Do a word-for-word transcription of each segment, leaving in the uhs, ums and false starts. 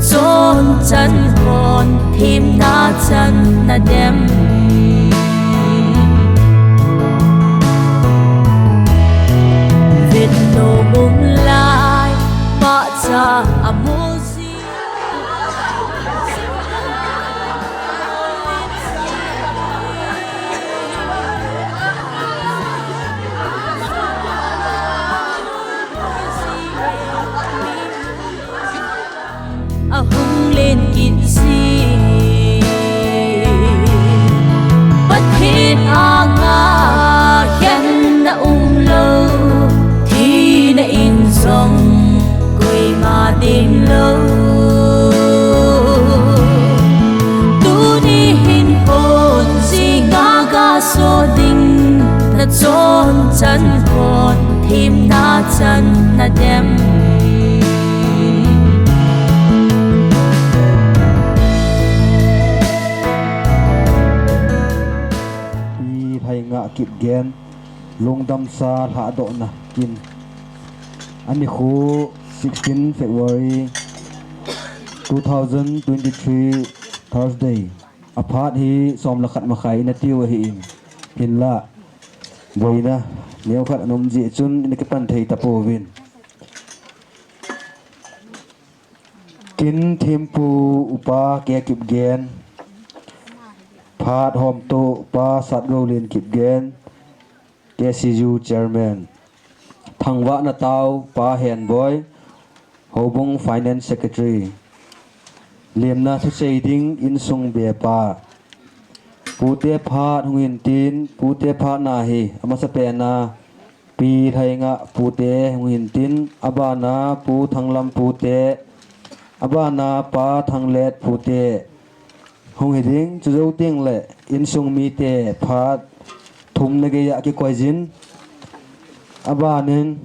Chon chan hon thim na chan na dem. Vin no mung lai, pa cha amuzi. Ahung len kit si. Pathen anga khen na um lo, thi na in song koima ding lo. Tuni hin hon si nga ga so ding, na chon chan hon thim na chan na dem. Pi Lhainga Kipgen, Lungdamsa Lhadohna Kin. Anikho sixteen February two thousand twenty-three, Thursday. Aphat hi som le khat makhai ina tiu ahi in. Hinla, boina neokhat ana um jeh chun ina kipan thei tapouvin. Kin thempu Upa K Kipgen, phat homtu Upa Satgoulen Kipgen, K C U Chairman, thangvahna tau Pa Henboi, Houbung Finance Secretary, lemna thusei ding insung bepa, pute phat hung hin tin, pute phat na hi amasa pena Pi Lhainga pute hung hin tin, abana Pu Thanglam pute, abana Pa Thanglet pute hung hi ding. Chujou teng le insung mite phat thum na geiya kikoi jin, abanin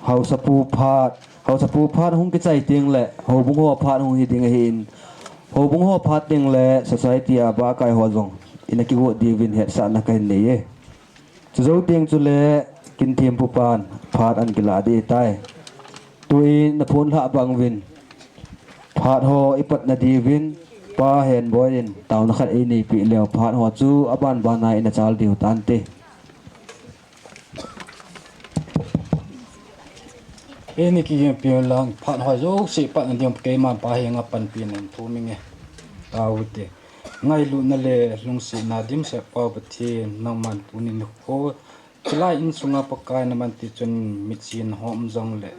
haosapu phat, haosapu phat hung kichai teng le houbung ho phat hung hi ding ahi in, houbung ho phat teng le society a bakai ho jong ina kigot diuvin hetsahna kahin nei e. Chujou teng chule kin thempu pan phat ana kila ding tai. Tuin na phone lha bang uvin, phat ho ipat na diuvin Pa Henboi in taona khat einei peh leu phat ho chu aban bana ina chal diu tante. Eini kiging piu lang phat ho jouse pat na diu keima Pa Henga panpi nen thu minge. Tau te. Ngailutna le lungsetna dimset Pa Pathen, nangman tuni nikho chilai insunga Pakai naman tichun mitsin hom jong le,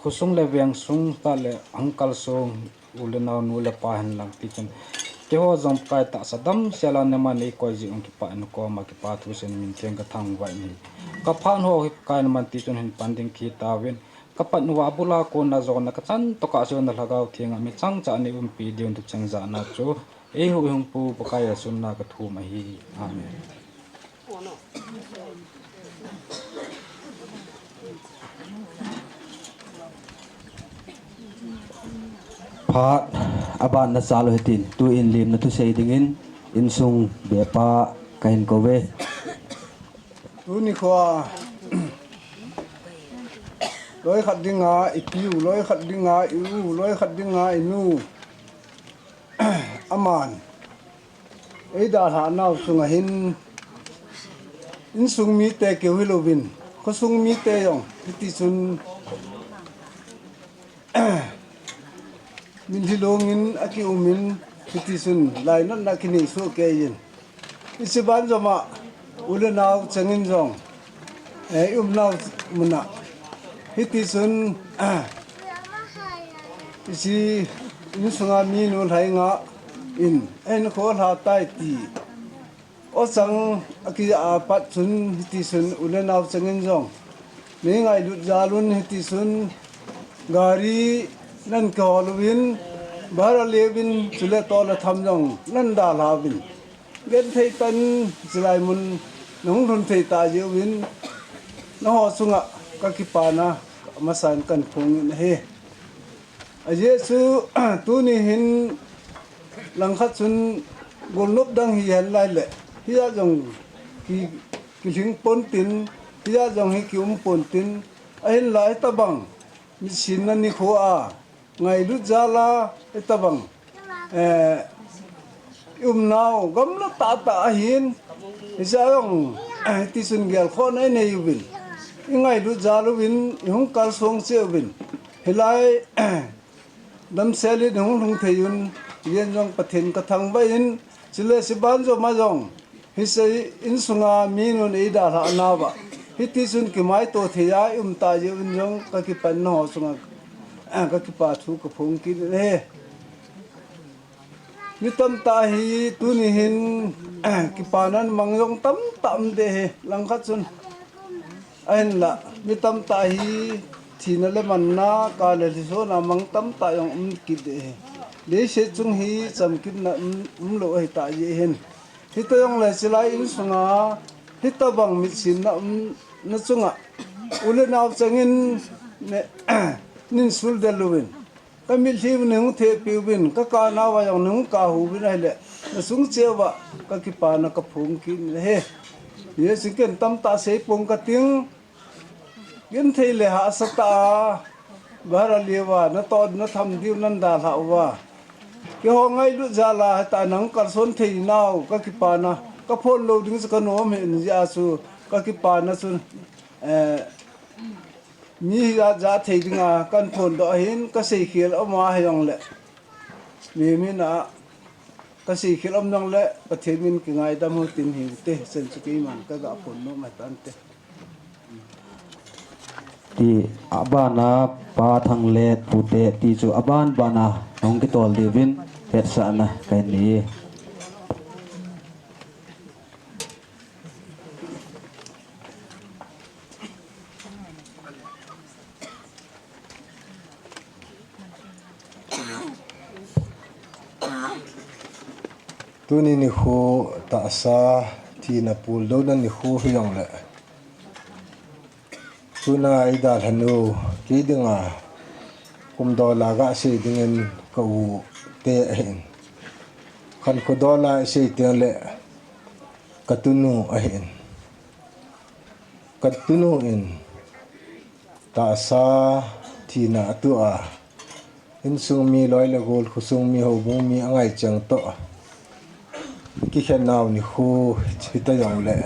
khosung le vengsung tah le hangkal sung u le nao nu le pa hen lang tichun, keiho jong Pakai tahsa damsela naman eikoi jeh un kipah in koma kipa thusim min theng kathangvah in. Kaphat ho hi Pakai naman tichun hin pan ding kit tauvin. Kapat uva abul a kona jong na kachan toh kah seh na Lhagao Theng a mi chang cha nei umpi diu thucheng jana chu eihuhhingpu Pakai a sunna kathum ahi. Amen. Phat aban na chal u hitin, tuin lemna thusei dingin insung bepa kahin kou ve. Tuni khoa loi khat dinga ipiu, loi khat dinga iu, loi khat dinga inu, aman eidalhah nau sunga hin insung mite keu hilouvin, khosung mite jong hitichun mitlhi lungin akiumin, hitichun lainatna kinei soh keiyin. Hiche ban joma u le nao chengin jong, eh, i umnau muna hitichun, hiche insunga minu Lhainga in, eh, hinkho lha tai ti ochang akija apat chun hitichun u le nao chengin jong nei ngailut jal un, hitichun gari nan kihol uvin, bhara leuvin, chule tol le tham jong nan dalha uvin. Genthei tah in chilai mun nahung lhun thei ta jeh uvin, nangho chunga kakipana amasan kahin phongin ahi. Ajeh chu, tuni hin langkhat chun golnop dang hihen laileh, hia jong ki, kilhing pontin, hia jong hi kium pontin, ahinlah hitobang mitsinna nikho a Ngailut jal a, hitabang, eh, i umnau gamla tahtah ahin, hijeh a jong, eh, hitichun gelkhohna i nei uvin, i ngailut jal uvin, i hung kalsong cheh uvin, hilai, damsel in i hung lhung thei un, jen jong Pathen ka thangvah in, chule hiche ban jom a jong, hiche insunga mi nun eidalhah nauva, hitichun kimaito thei a i um tah jeh uvin jong ka kipan, nangho chunga, eh, ka kipa thu ka phong kit in ahi. Mi tamtah hi tuni hin, eh, kipana mang jong tamtah um ding ahi, langkhat chun. Ahinla, mi tamtah hi thina le manna, kah le lhisona mang tamtah jong um kit ding ahi. Leiset chung hi chamkimna um, umlou ahi tah jeh hin, hita jongle chulai insunga hitabang mitsinna umna chunga u le nao chengin ne, nin sul del uvin, ka mitlhi u nei hung thehpeh uvin, ka kah nauva jong nei hung kah uvin ahile, na sung cheh uva ka kipana ka phong kit in ahi. Hiche ken tamtah sei pong kating, genthei le hahsatah a, bahar a leuva natoh na tham diu nan dalhah uva, keiho ngailut jal a hita nang kalson thei nau ka kipana, ka phondoh ding chu ka nom hih in, hijeh a chu ka kipana chu, eh, mi hijat jat thei dinga kan phondoh ahin, ka seikhel um a hijongle, mi mina ka seikhel um jongle Pathen min kingaidam u tin hiute, chan chu keiman ka ga phondoh mai tante. Ti abana Pa Thanglet, Pute ti chu aban bana hung kitol diuvin hetsahna kahin nei e. Tuni nikho tahsa thina puldouna nikho hijongle, tuna eidalhanu kei dinga kumdola gasei dingin ka u te ahin, khankho dola isei tengle ka tunu ahin, ka tunu in tahsa thina atoh a, insung mi loi le gol, khosung mi, houbung mi angaichang toh kikhenau nikho hita jongle,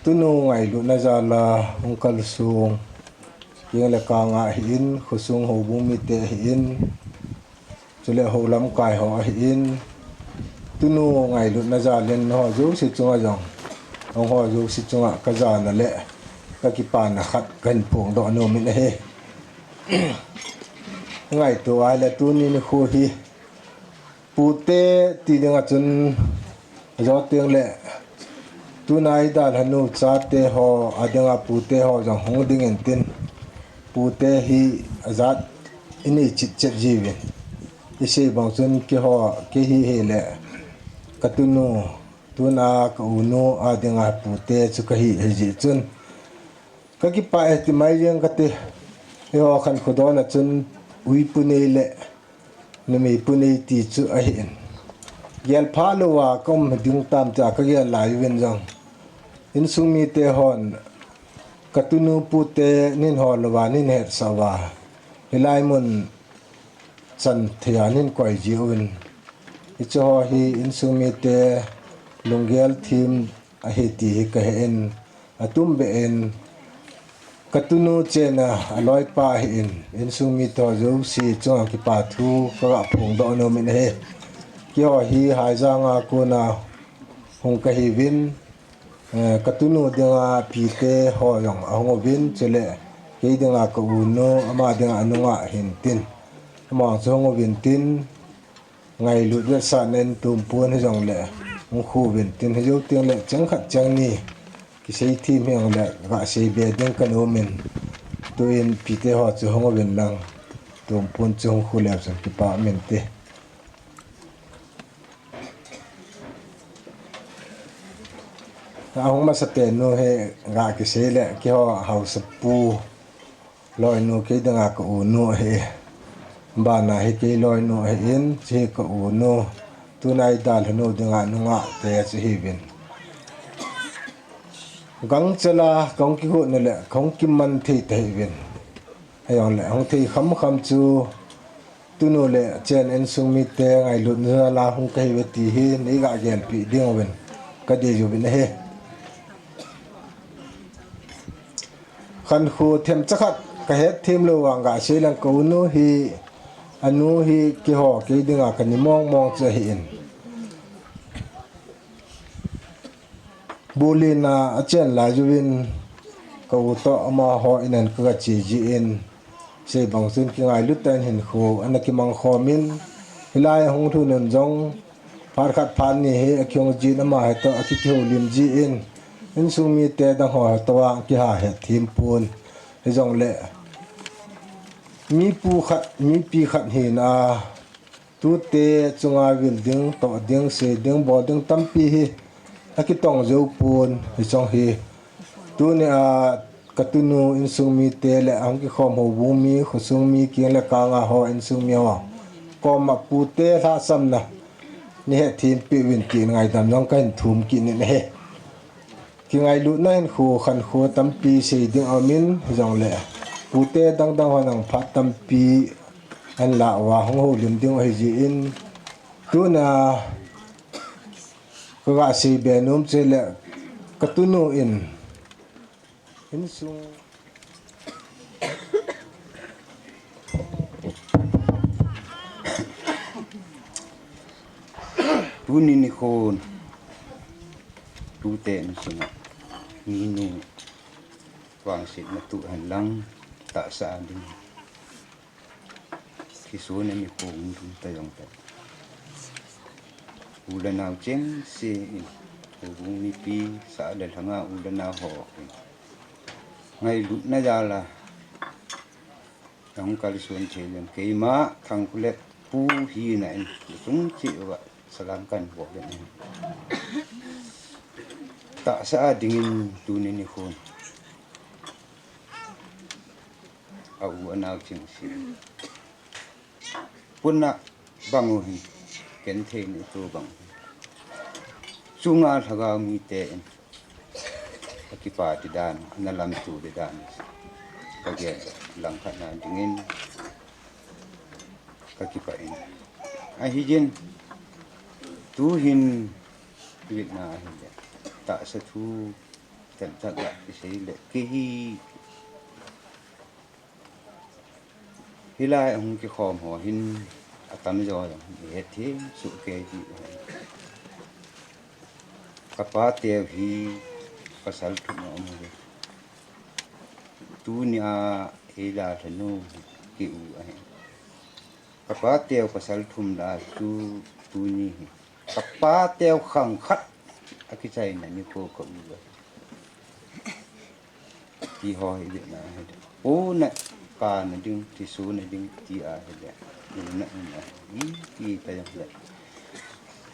tunu ngailutna jal a hung kalsong, keng le kang a ahin, khosung houbung mite ahin, chule hou lamkai ho ahin, tunu ngailutna jal in nangho jouse chunga jong, nangho jouse chunga ka jana le ka kipana khat kahin phongdoh nom in ahi. Ngaito ahile tuni nikho hi Pute ti dinga chun, ajo tengle, tuna eidalhanu chate ho adinga Pute ho jong hung ding intin, Pute hi ajat inei chetchet jiuvin, isei bang chun keiho, kei hi hile ka tunu, tuna ka unu adinga Pute chu kahi, hijeh chun ka kipah e ti mai jeng kate. Eiho khankho dol a chun uipu nei le numeipu nei ti chu ahin, gelphah louva ka um ding tam tia ka gel lai uvin jong, insung mite hon ka tunu Pute nin hol louva nin hetsah uva, hilai mun chan thei a nin koi jiuvin, hicheho hi insung mite lunggel them ahi ti hi kahe in, atumbeh in ka tunu chena aloipa ahin, insung mite ho jouse chunga kipa thu kaga phongdoh nom in ahi. Keiho hi Haijang a kona hung kahiuvin, eh, ka tunu dinga Pite ho jong ahung uvin, chule kei dinga ka unu, ama dinga anungah hintin, ama chu hung uvin tin, ngailut vetsahna in tumpun hijongle hung khu uvin tin, hijou tengle cheng khat cheng ni kisei them hijongle gasei be ding kanom in, tuin Pite ho chu hung uvin lang, tumpun chu hung khu leu chun kipa um inte. Ahung masapen nu hi ga kisei le, keiho haosapu loinu kei dinga ka unu ahi. Bana hi kei loinu ahin, hiche hi ka unu, tuna eidalhanu dinga nungah te chu hiuvin, gangchel a kahung kigotna le kahung kiman thei tahiuvin, hijongle hung thei khamkham chu Tunu le achen insung mite ngailutna jal a hung kahiuve ti hi nei ga gelpeh ding uvin kadei uvin ahi. Khankho themcha khat kahet them lou vang gasei leng ka unu hi, anu hi keiho kei dinga kani mong mong chu ahin. Bulin a achen lai uvin ka u toh amaho in an kaga che jin, sei bang chun kingailut tah in hinkho ana kimang khom in, hilai a hung lhun un jong phat khat phat ni hi akihung jin ama hitoh akihoulim jin, insung mite dang ho hitoh a kiha het them pon. Hijongle mipu khat, mipi khat hina a tute chunga vil ding, toh ding, sei ding, bol ding tampi hi akitong jou pon, hichong hi. Tuni a katunu insung mite le ahung kikhom houbung mi, khosung mi, keng le kang a ho insung mi ho koma pute lhahsamna nei hethem peh uvin tin ngaidam jong kahin thum kit in ahi. Kingailutna hinkho khankho tampi sei ding aumin, hijongle pute dang dang hon jong phat tampi ahin lah uva hung houlim ding ahi jin, tuna kaga sei be nom chu le katunu in insung Tuni nikhon tute insunga minu vangsetna tuh henlang tahsa a ding kisuna nikhon tu ta jong ta. U le nao chengse in, houbung mipi sah le lhanga u le nao ho in ngailutna jal a ahung kalson thei leng keima Thangkholet pu hina in chung cheh uva salam kahin bol in, tahsa a dingin tuni nikhon a u a nao chengse puna bang u hi, genthei ni tu bang u hi, chunga lhagao mite in akipa ding dan, ana lamto ding dan kagel, langkhat na dingin kakipah in. Ahi jin, tuhin i vetna ahile, tahsa thu themcha ga kisei le, kei hi hilai a hung kikhom ho hin atamjo jong i hethem soh kei ti. Kapa teu hi pasal thum aum uve. Tunia eidalhanu keu ahi. Kapa teu pasal thum lah a chu tuni hi kapa teu khang khat akichaina nikho ka u ahi. Ti ho hi vetna ahile, pona kana ding, thiso na ding ti ahile, una una hi ti ta jongle,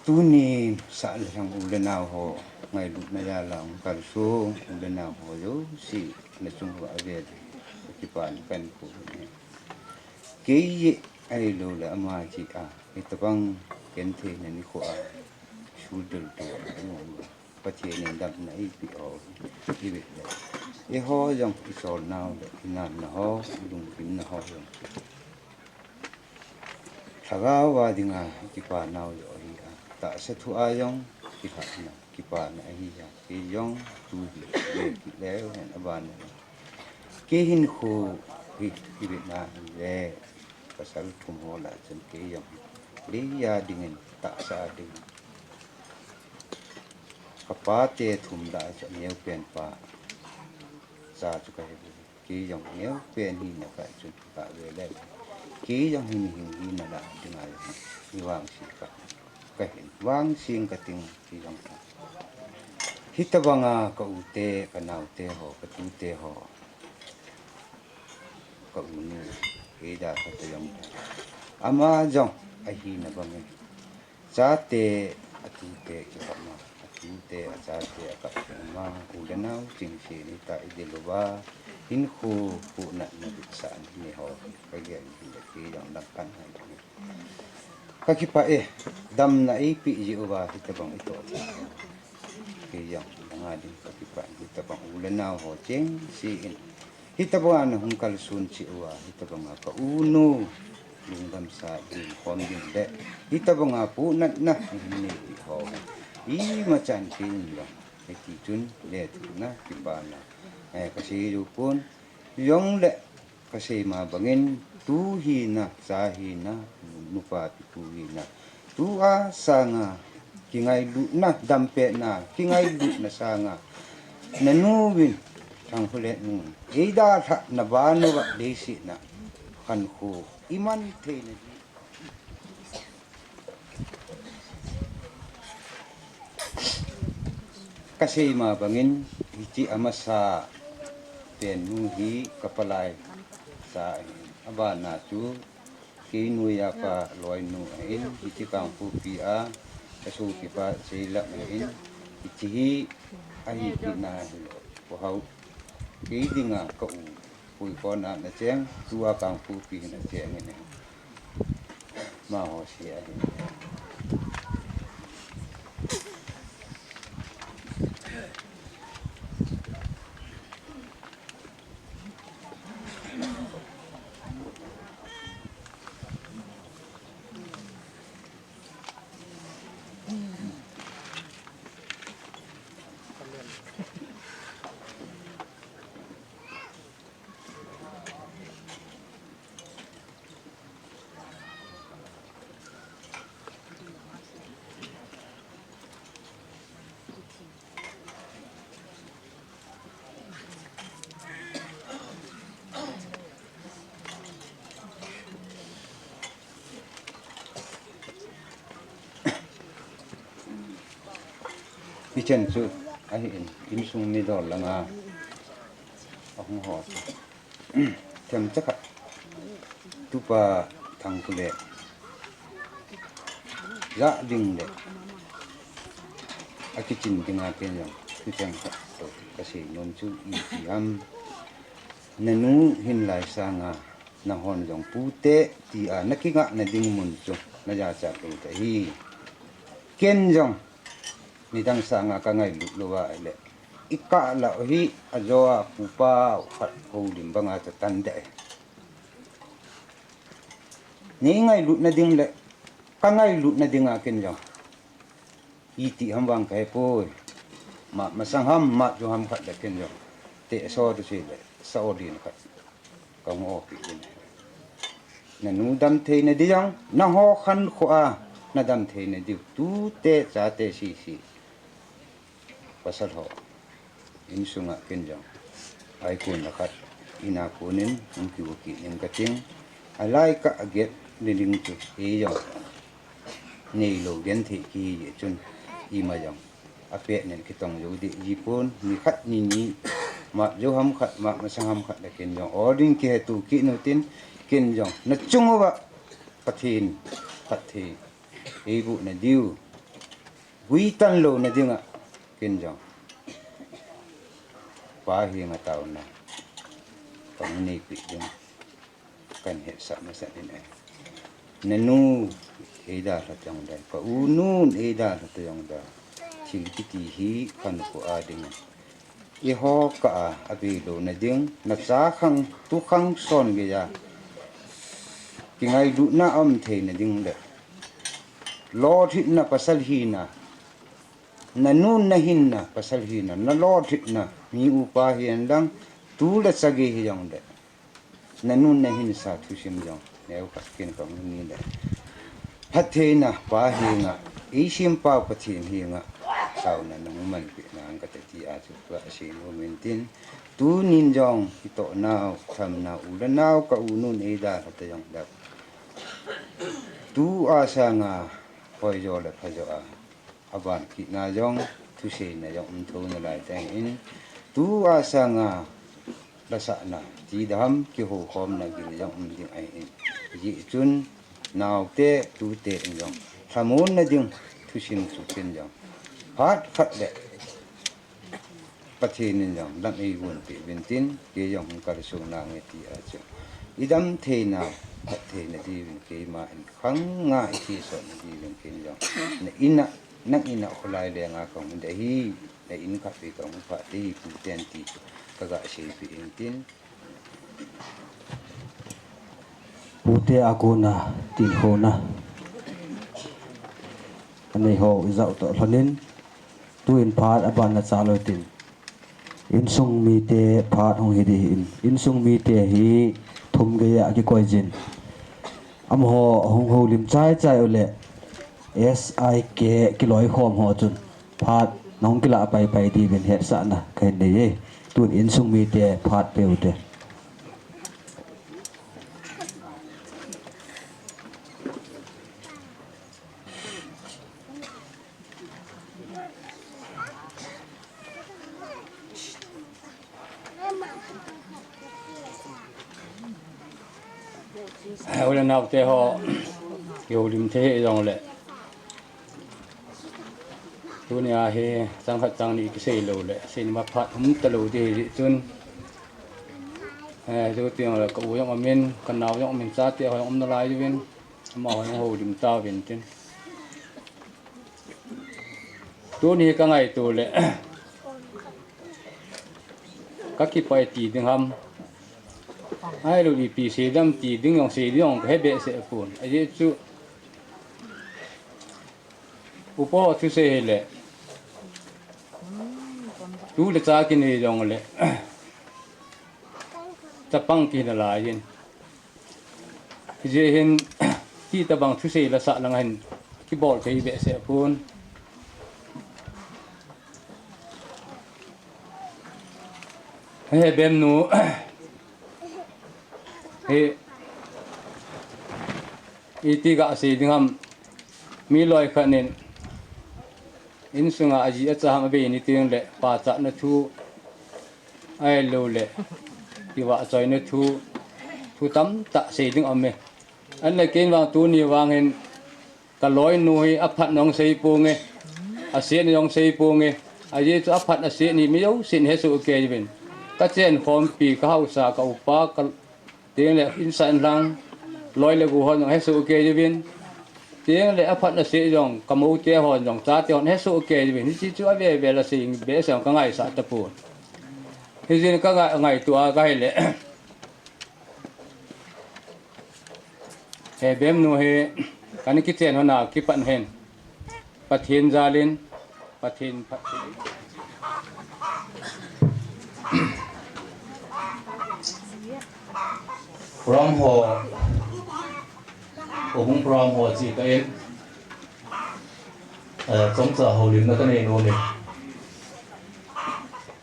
tuni sah le lhang u le nao ho ngailutna jal a hung kalson u le nao ho jouse na chung uva avel ding kakipana kahin phong e. Kei ahiloule ama jeh a hitabang gentheina nikho a suldel to a um uva, Pathen in damna eipeh ho hi i vet le, eiho jong i cholnau le i namna ho, i lunggimna ho jong lhagao a dinga i kipanau joh ahi a, tahsa thu a jong kilhahna kipana ahi a, kei jong tu hi ve kit leu hen, aban le kei hinkho hi i vetna hile, pasal thum ho lah chun kei jong hi leiya dingin, tahsa a dingin, ka pate thum lah a chu aneopen pa cha chu kahi. Kei jong neopen hina kah chun kave le, kei jong hi mihing hina lah a dinga jong hi vangse ka, kahin vangse kating, kei jong hitabanga ka u te, ka nao te ho, ka tu te ho, ka u nu, kei dalha ta jong, ama jong ahina bangin, chate, atute kikah ma, atute, achate akah kikah ma, u le nao chingse ni ta i dil uva, hinkho puhnatna vetsahna nei ho hi kagel in, kei jong dang kan hai ding. Kakipah e, damna eipeh jeh uva hitabang itoh thei. Kei jong dang a ding kakipah in, hitabang u le nao ho chengse in hitabanga nahung kalson cheh uva, hitabanga ka u nu, lungdamsa, lungkhom ding le, hitabanga punatna, nei ho. Imachan kei in jong, hiti chun, le thina, kipana, eh, kasei jou pon, jong le, kasei ma bangin, tu hina, cha hina, nupa pipu hina, tua sanga, kingailutna, dampetna, kingailutna sanga, nanu vin, Thangkholet nu, eidalhah, nabana va, leiset na, khankho, iman theina di. Kasei ma bangin, hiche amasa pen nu hi kapalai sa ahi. Abana chu, kei noiya pa loinu ahin, hiche Kangpokpi a, kasopipa Seilap ahin, hiche hi, ahi kit na hilou. Kei dinga ka u, Puikon a nacheng, tua Kangpokpi hi nacheng ahi. Amaho se ahi. Hichan chu ahin, insung midol langa ahung ho chu. Themcha khat, tupa Thangkholet, ja ding le, akichin dinga ken jong, hichan khat toh, kasei nom chu iti ham, nanu hin lai sanga, nahon jong pute, tia, nakingah na ding mun chu, najachat lou ta hi. Ken jong, nidang sanga kangailut louva ahile, ikah lah u hi, ajo a pupa khat houlim banga chu tan deh. Nei ngailutna ding le, kangailutna dinga ken jong. Iti ham vang kahepoi. Ma, masang ham, ma jo ham khat le ken jong. Te so tu si le, sa o din khat. Ka ngo pi din. Nanu dam theina di jong, naho khankho a, nadam theina diu. Tute, chate, sese. Pasal ho. Insunga ken jong. Ai kun la khat. Ina kunin, hung kiu kit ning kating. Alai ka aget, niling chu. Ei jong. Neilou genthei kihi chun. Ima jong. Apet nen kitong jou deh ji pon. Ni khat ni ni. Ma jo ham khat, ma masang ham khat la ken jong. Ording kihetu kit nu tin. Ken jong. Nachung uva. Pathen. Pathen. Eiboh na diu. Guitan louna dinga, ken jong. Pa henga taona. Kahung neipi ding. Kahin hetsah masat in ahi. Nanu, eidalha ta jong da. Ka u nun, eidalha ta jong da. Thil kiti hi, khankho a dinga. Eiho kah a, abei louna ding, nacha khang, tu khang son geiya. Kingailutna aum theina ding le. Lolhinna pasal hina. Nanun nahinna pasal hina. Nalolhinna mi upa hihen lang. Tu le cha gei hijong le. Nanun nahinsa thusim jong. Neo khat ken kahung ni le. Phattheina Pa henga, eisempau Pathen henga, taona nahung manpeh nang kate tia chu kasei nom in tin, tunin jong, kitoh nau, tham nau, u le nau, ka u nun eidalha ta jong dap. Tua sanga, hoijo le phajo a, aban kitna jong, thuseina jong um thou nalai teng in, tua sanga, lasahna, tidam, kihoukhomna gin jong um ding ahin. Hijeh chun, naote, tute in jong, lhamonna ding, thusim chu ken jong. Phat khat le, Pathen in jong, lam eigon peh uvin tin, kei jong hung kalsong nange tia chu. Idam theina, phattheina diuvin keima in, khanga ichesot na diuvin ken jong. Na ina, nang ina kholai lenga kahung ding ahi. Na in khat vei kahung phah ding ahi, Pu ten ti chu kaga seipeh in tin. Pute a kona tin hona anei ho ijat toh lhonin, tuin phat abana chalou tin, insung mite phat hung hi ding ahin, insung mite hi thum geiya kikoi jin, amaho hung houlim chai chai uleh S I K kiloi khom ho chun phat nahung kilah pai pai diuvin hetsahna kahin nei e. Tun insung mite phat peuvin te. U le nao te ho, kihoulim thei hijongle, tunia hi chang khat chang ni kisei lou le, seini ma phat um talou ding ahi chun, eh, tu teng le ka u jong umin, ka nao jong umin, chate ho jong um nalai uvin, amaho jong houlim tauvin tin. Tuni ka ngaito le, ka kipah e ti ding ham, ahilou le ipi sei ding ham ti ding jong sei ding jong ka he behseh pon. Ajeh chu upa ho thusei hile, tu le cha kinei jongle, chapang kihi nalai in. Hijeh hin, ti tabang thusei la sah lang hin kibol thei behseh pon. He bem nu, he, iti ga sei ding ham, mi loi khat nin, insunga aji acha ham avei ni teng le, pachatna thu, ahilou le, kivahchoina thu, thu tamtah sei ding um e. Ahinla kei vang tuni vang hin, ka loinu hi aphatna jong sei ponge, asetna jong sei ponge, ajeh chu aphat aset hi mi jousen hesoh kei uvin. Ka chenkhompi, ka haosa, ka upa, ka teng le insung lang, loi le gou hon jong hesoh kei uvin. Teng le aphat aset jong, ka mou te hon jong, chate hon hesoh kei uvin. Hiche chu ave ve la sei behseh ka ngaisah tapon. Hijeh in ka ngai, ngaito a ka hile, he bem nu hi, kana kichen hon a kipat hin, Pathen jal in, Pathen phat. Program ho, o hung program ho chi ka in, eh, chomcha houlimna ka nei nom e.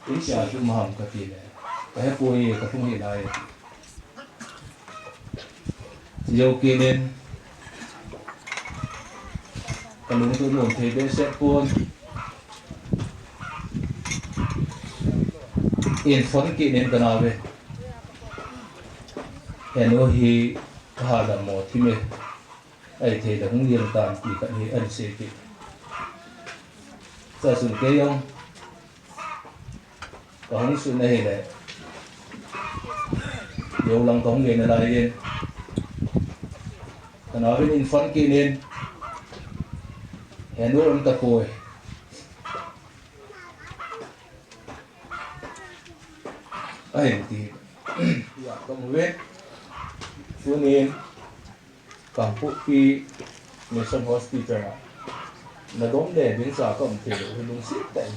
In sia chu maham ka ti le, ka he poi, ka thung hi lai. Jou kit in, ka lungthim nom thei behseh pon. In phone kit in ka nao ve. Henu hi ka ha dam mo thim e. Ahithei le hung lien tan ti khat hi ahin sei kit. Chua chun kei jong ka hung sut na hile, jou lang ka hung lien nalai in, ka nao vin in phone kit in, henu um tapoi. Ahin ti. Ya, ka mu ve. Tunin, Kangpokpi Mission Hospital a na dom le ding cha ka um thei lou hi lungset tah in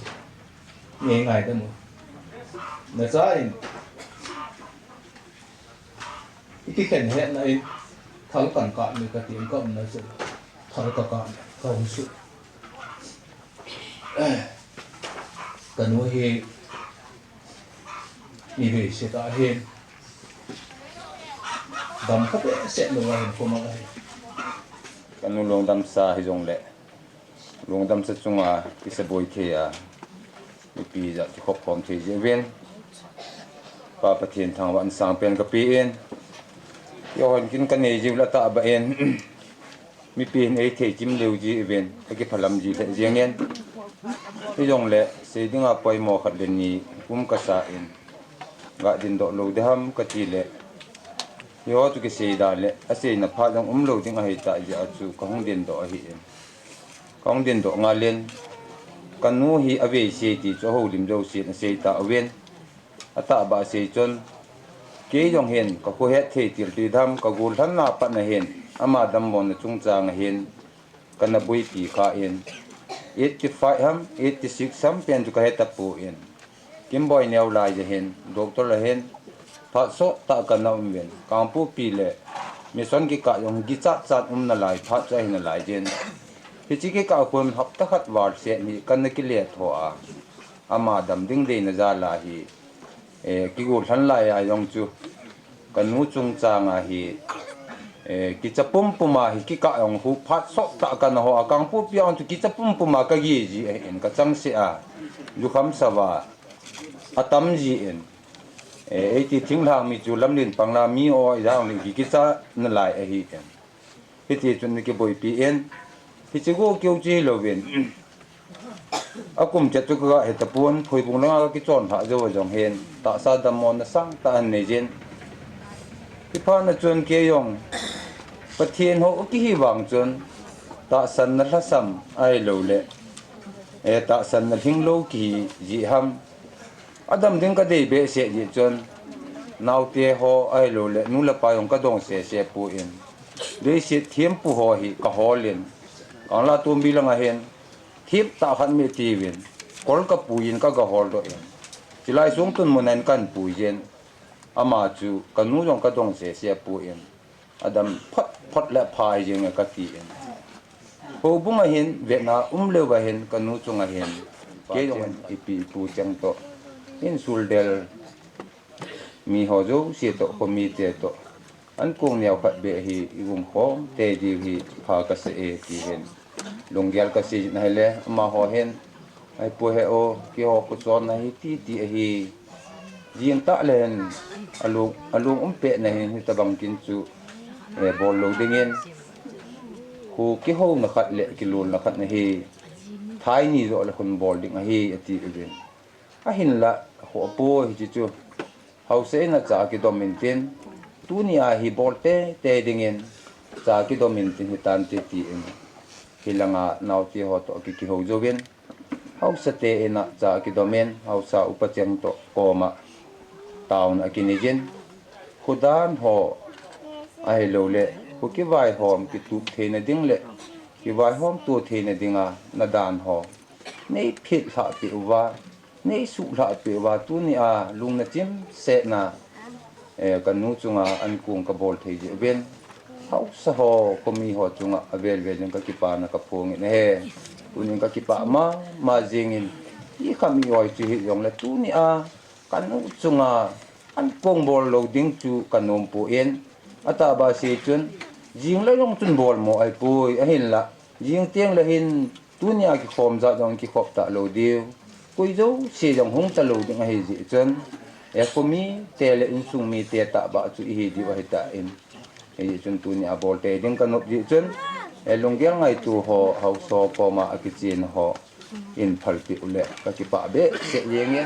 nei ngaidam o. Na cha in i kikhen hetna in thal kan kap le ka ti in ka umna chun thal ka kap le ka hung sut. Ka nu hi ni vei se ta hin dam kha behseh lou a hin ko mang ahi. Ka nu lungdam sa hijongle, lungdam sa chunga kisa boi thei a, mipi jat kikhop khom thei jeh uvin Pa Pathen thangvah in sangpen ka pe in, kihon kin ka nei jiu le atahbeh in, mipi hin ei thei kim leu ji uvin, ka kiphalam ji lheh jeng in. Hijongle, sei dinga poimo khat le ni um ka sa in, ga dingdoh lou ding ham ka ti le, hiho chu kisei da le, aseina phat jong um lou ding ahi ta jeh a chu ka hung dingdoh ahi in. Ka hung dingdoh ngal in, ka nu hi avei sei ti chu ahoulim jousen asei ta uvin. Atahbeh a sei chun, Kei jong hin, ka khohet thei til ti dam, ka gollhan na pat na hin, ama dammo na chungchang a hin, kana boipi kha in, eighty five ham, eighty six ham pen chu ka he tapon. Kimboi neo lai ja hin, doctor la hin, phat sot tah kana um uvin, Kangpokpi le mission kikah jong kichat chat um nalai, phat chu ahi nalai jin. Hiche kikah khun hapta khat val seh ni kana kile tho a. Ama dam ding deina jal a hi, eh, kigollhan lai a jong chu, ka nu chungchang a hi, eh, kicha pumpum a hi kikah jong hu phat sot tah kana ho a, Kangpokpi a jong chu kicha pumpum a ka gi ji ahin ka changseh a, jukham sava atam ji in, eh, eiti thinglhang mi chu lamlen pangla mi o ijang li ki kicha nalai ahi in. Hiti chun na kiboipi in, hiche go keu chi louvin. Akum chet chu ka he tapon, Phoibung langa ka kichon lha jou jong hin, tahsa dammo na sangtah ahin nei jin. Hiphat na chun kei jong, Pathen hou kihi vang chun, tahsan na lhasam ahilou le, eh, tahsan na lhinglou kihi ji ham. Adam ding ka dei behseh ji chun, naote ho ahilou le, nu le pa jong ka dong sese pon. Leiset thempu ho hi ka hol in, Kangla Tombi langa hin, thip tah khat me tiuvin, kol ka pui in ka ga hol doh in. Chilai sung tun mun a hin kan pui jin, ama chu ka nu jong ka dong sese pon. Adam phot phot le phai jing e ka ti in. Houbung a hin, vetna um leu a hin, ka nu chunga hin, kei jong hin ipi ipu cheng toh, in sul del, mi ho jouse toh, khomi te toh, an kong neo khat beh hi i um khom tei diu hi pha ka sa e ti hin. Lunggel ka sei na hile, amaho hin, ai pu he o, keiho khuchon na hi ti ti ahi. Jing tah le hin, alung, alung um pet na hin, hitabang kin chu, eh, bol lou ding in. Khu kihouna khat le kilolna khat na hi, thai ni joh le khun bol ding ahi, ati uvin. Ahinla, khu apu hiche chu, haosa in a cha kidom in tin, tuni a hi bol tei tei ding in, cha kidom in tin hitan te ti in. Hilanga naote ho toh ki, kihou jouvin, haosa te in a cha kidom in, haosa upa cheng toh koma taona kinei jin. Khu dan ho ahilou le, khu kivaihom kitup theina ding le, kivaihom to theina dinga na dan ho nei phit lhah peh uva, nei suh lhah peh uva, tuni a lung na chim seh na, eh, ka nu chunga an kong ka bol thei jeh uvin. Haosa ho, khomi ho chunga avel vel in ka kipana ka phong in ahi. Tunin ka kipah mama jing in, i kham i oi chu hi jong le tuni a, ka nu chunga an kong bol lou ding chu ka nom pon, atahbeh sei chun, jing le jong chun bol mo ahi poi, ahinla, jing teng le hin, tuni a kikhom jat jong kikhop ta lou diu. Koi jouse jong hung ta lou ding ahi jeh chun, eh, khomi te le insung mi te tahbeh chu i hi diu ahi tan. Hijeh chun tuni a bol tei ding ka nop jeh chun, eh, lunggel ngaitu ho, haosa koma akichen ho, in phalpeh u le ka kipah behseh jeng e.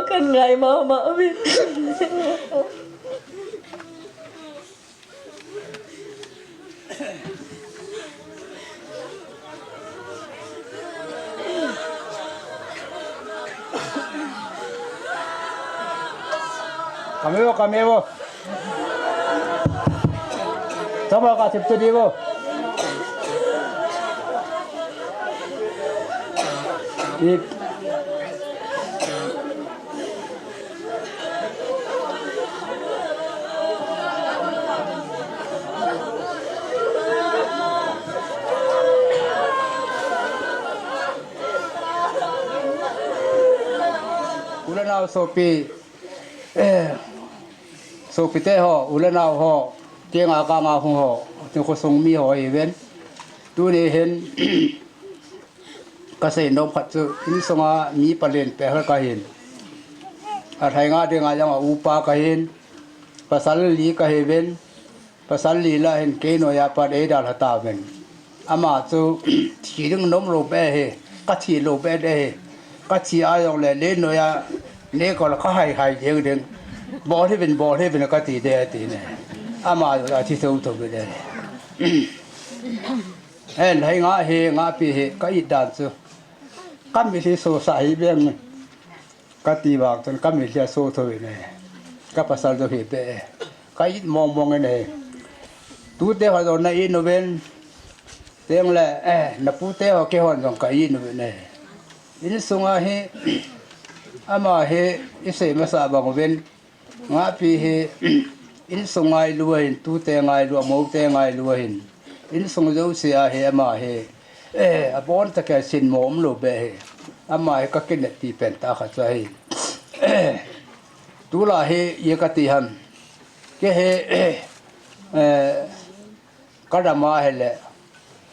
Kan ngai mama ve. Kamevo, kamevo. Sama ka tip tu di vo. Ip. U le nao sopi, eh, sopite ho, u le nao ho, kenga kanga hung ho, tu khosung mi ho hi ven. Tuni hin, Ka seinom khat chu, insunga mi palen pehal kahin. A lhainga dinga jong a upa kahin. Pasal li kahiuvin. Pasal li lah hin kei noiya pat eidalha tauvin. Ama chu, thi ding nomlou beh ahi. Ka thi lou beh ding ahi. Ka thi a jongle, le noiya, neikol ka hai hai jeng ding. Bol hih uvin, bol hih uvin kati ding ati ne. Ama chu athi thotho uvin. Hen, lhainga hi, ngapi hi, ka it dan chu. Ka mitlhi sosah hih beh e. Kati vang chun ka mitlhi aso thou in e. Ka pasal jong hi beh e. Ka it mong mong in e. Tute ho jong na it uvin. Tengle, eh, na pute ho keihon jong ka it uvin e. Insunga hi, ama hi, isei masa bang uvin. Ngapi hi, insung ngailu ahin, tute ngailu, amoute ngailu ahin. Insung jouse a hi ama hi, eh, abon tah a sinmo umlou beh hi. Ama hi ka kineppi pen tah khat chu ahi. Tulai hi, i kati ham. Kei hi, eh, Ka dam a hile,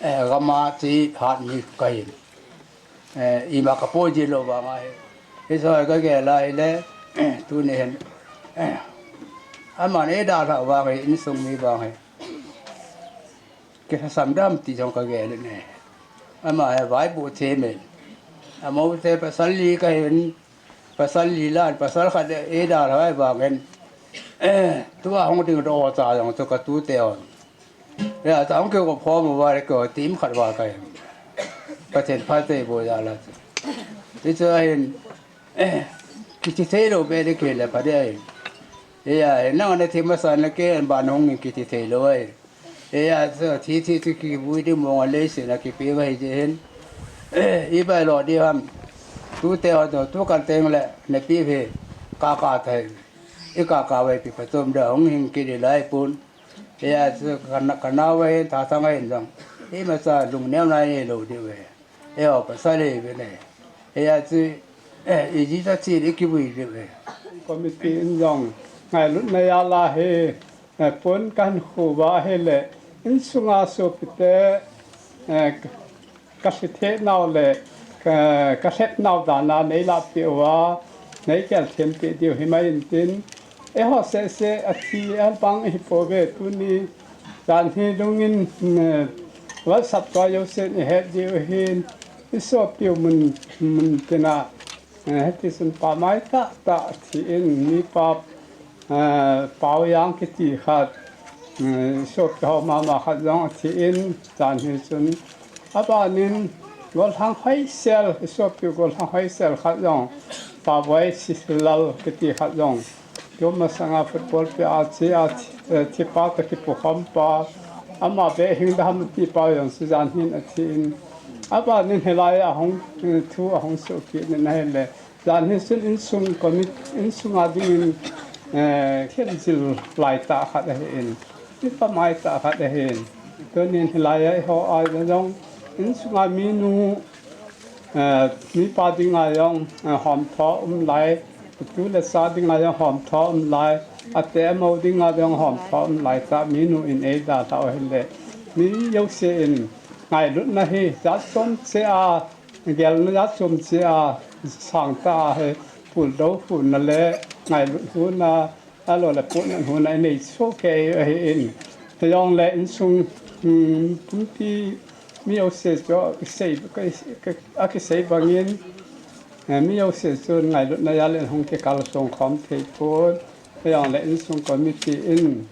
eh, gam a chi hat mi kahin. Eh, ima ka poi ji lou vang ahi. Hiche hi ka gel a hile, tuni hin, eh, aman eidalha vang hi, insung mi vang hi. Kilhasam dem ti jong ka gel in e. Ama hi vaipoh them in. Amoute pasal li kahin, pasal li lah, pasal khat eidalha vang in. Eh, tua hung ding doh cha jong chu ka tute hon. Ya, ta hung kigop khom uva le kihoutim khat uva kahi. Pathen phatthei boh jal a chu. Hichu ahin, eh, kithi thei lou beh ding kile pha ding ahi. Ya, nang na thi masa na kei ban hung kithi thei lou ahi. Ya, chu thi thi chu kivui ding mong a leiset a kipe uva ahi jeh hin. Eh, ipi lo ding ham. Tute ho chu, tu kan tengle, napi hi, kaka thei. I kaka uva ipi phatom ding, hung hing kit ding lai pon. Hiya chu ka na-, ka nao ahin, Thathang ahin jong. Imacha lungneo nai neilou diu ve. Eiho pasal ihiuvin e. Hiya chu, eh, ijeh a chu i kivui diu ve. Committee in jong ngailutna jal a hi, eh, pon kahin khu uva ahile, insunga sopite, eh, Ka lhithei nau le, ka, ka lhep nau dan a nei lahpeh uva, nei gelthempeh diu himai intin, eiho seh seh a thi a bang ihi pouve tuni, jan hi lungin, eh, WhatsApp tua jousen i het diu ahin, i sopiu mun, mun tina, Eh, hiti chun pa mai tah tah thi in, mipa, eh, Paojang kiti khat, eh, sopi ho mama khat jong athi in, jan hi chun. Abanin, golhang hoisel, sopi golhang hoisel khat jong, Pa Boi Sisilal kiti khat jong. Tumasanga football pia a thi a thi, eh, thi pa toh kipukhom pa. Ama beh hing dam ti pa jong chu jan hin athi in. Abanin hilai a hung, eh, thu ahung soh kit in ahile. Jan hi chun insung commit, insung a dingin, eh, khenjil lai tah khat ahin. Mipa mai tah khat ahin. Tunin hilai a eiho a jong insung a minu, eh, mipa dinga jong, eh, homtho um lai, tu le cha dinga jong homtho um lai, ate amo dinga jong homtho um lai tah minu in eidalhau ahile. Mi jouse in ngailutna hi jat chom cheh a, gelna jat chom cheh a, sangtah a hi, puldo huna le ngailut huna, ahilou le pohnat huna inei soh kei u ahin. Hijongle insung, hmm, pumpi mi jouse chu akisei, ka, ka, akisei bangin, Eh, mi jouse chun ngailutna jal in hung kikalsong khom thei pon, hijongle insung committee in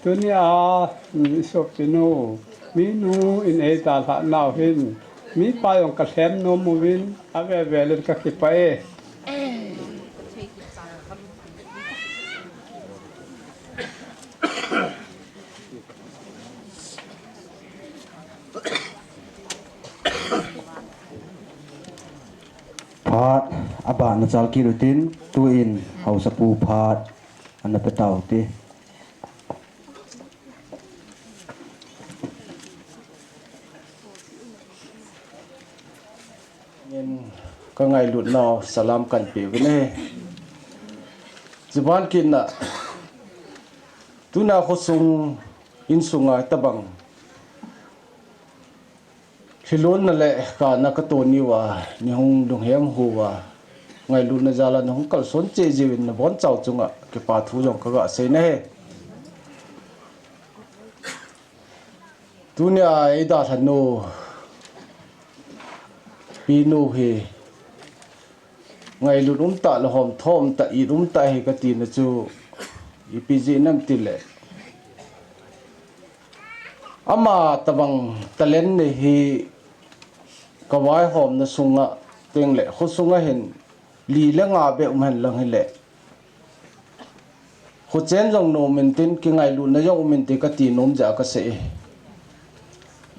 tunia, mm, i sopinu, minu in eidalhah nau hin, mipa jong kalhem nom uvin, ave vel in kakipah e. Phat abana chal kit utin, tuin haosapu phat ana pe tau te. Nin ka ngailutnau salam kan pe uvin ahi. Chuban kitna, tuna khosung insunga tabang lhilonna le kana ka toni uva, ni hung lunghem hu uva, ngailutna jal a na hung kalson cheh jiuvin na bonchau chunga kipa thu jong ka ga sei nahi. Tunia eidalhah nu, pinu hi ngailut umtah le homtho umtah, it umtah ahi kati na chu ipi jeh ham itile, ama tabang talent nei hi ka vaihomna sunga tengle khosunga hin li le nga beh um henlang hile, khochen jong nom intin, kingailutna jong um inte kati nom jeh a ka sei e.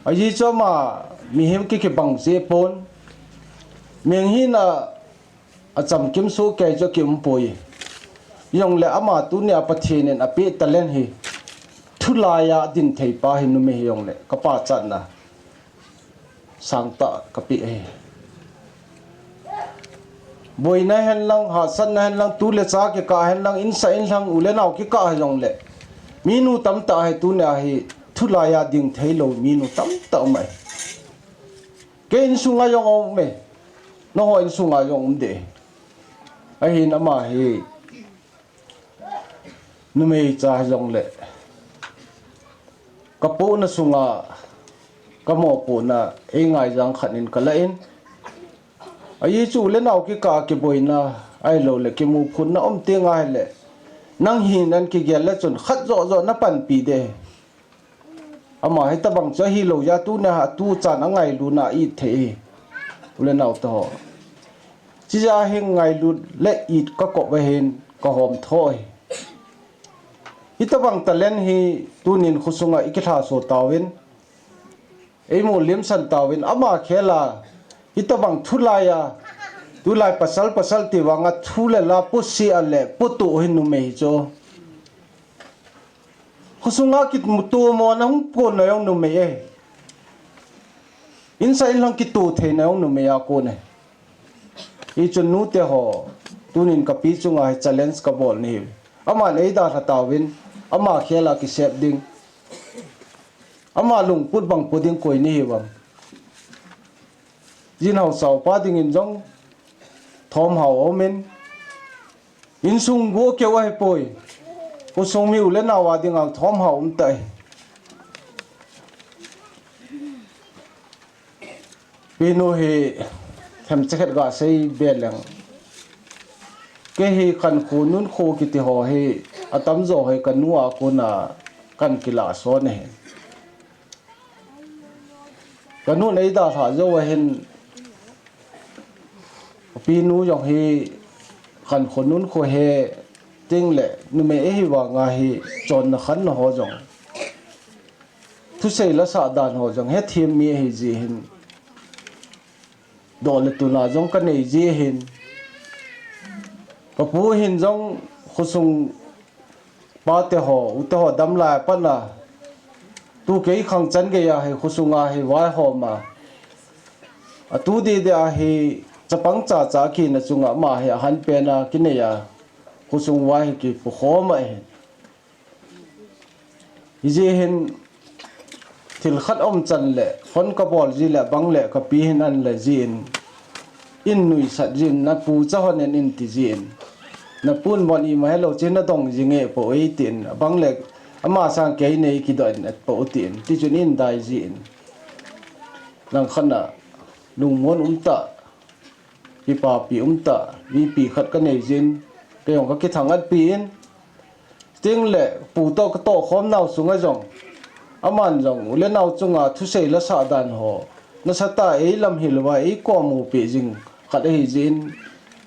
Ajeh chu ama mihem ki kibang jeh pon, mihing hina achamkim soh kei chu akium poi. Jongle ama tunia Pathen in apeh talent hi thulai a ding thei pa hi numei hijongle ka pachatna sangtah ka pe ahi. Boina henlang, hahsatna henlang, tu le cha kikah henlang, insah inlhang, u le nao kikah hijongle, minu tamtah hi tunia hi thulai a ding theilou minu tamtah um ahi. Kei insunga jong um e, nangho insunga jong um ding ahi. Ahin ama hi numei cha hijongle, ka pohna sunga ka mopohna eingaijang khat in ka lah in, ajeh chu u le nao kikah a kiboina ahiloule kimuphutna um teng ahile, nang hinan kigel le chun khat joh joh na panpi ding ahi. Ama hitabang chu ahilou jeh a tunia tuchan angailutna a it thei ahi, u le nao teho. Chijeh a hi ngailut le it ka kop ahin ka homtho ahi. Hitabang talent hi tunin khosunga i kilhaso tauvin, eimu limsan tauvin, ama khel a hitabang thulai a, tulai pasal pasal ti vanga thu le la poseh a le potoh hi numei hi chu. Khosunga kitomona hung konna jong numei ahi. Insah inlhang kito theina jong numei a kon ahi. Hichun nuteho, tunin ka pi chunga hi challenge ka bol nahi. Aman eidalha tauvin, ama khel a kisep ding, ama lungput bang pu ding koi nahiuvem? Jin haosa upa dingin jong thomhao aumin, insung go keu ahipoi. Khosung mi u le nao a dinga thomhao um tai. Pinu hi themcha khat ga sei be leng, kei hi khankho nunkho kiti ho hi atamjo hi kanu a kona kan kilah son ahi. Kanun eidalhah jou ahin, pinu jong hi khankho nunkho he tengle numei ahi vanga hi chonna khanna ho jong, thusei lasah dan ho jong hethem mi ahi jeh hin, doh le tun a jong kanei jeh hin, kapu hin jong khosung pateho, uteho damlai a pat a, tu kei khangchan geiya hi khosunga hi vaihom a, atu dede a hi chapang chacha kina chunga ama hi ahanpen a kinei a, khosung vai hi kipukhom ahi. Hijeh hin thil khat umchan le phone kabol ji le bang le kapi hin an le jin, in nuisat jin, napu cha hon in in ti jin, napun bon ima helou che nadong jinge po e tin, abang le ama sang kei nei kidoh in at po tin, tichun in dai jin, langkhat a lungmon umtah. kipapi umtah mipi khat kanei jin, kei jong kakithangatpi in, Chuteng le pu toh katoh khom nau sunga jong, aman jong u le nau chunga thusei lasah dan ho nasatah a eilamhil uva eikom u peh jing khat ahi jeh in,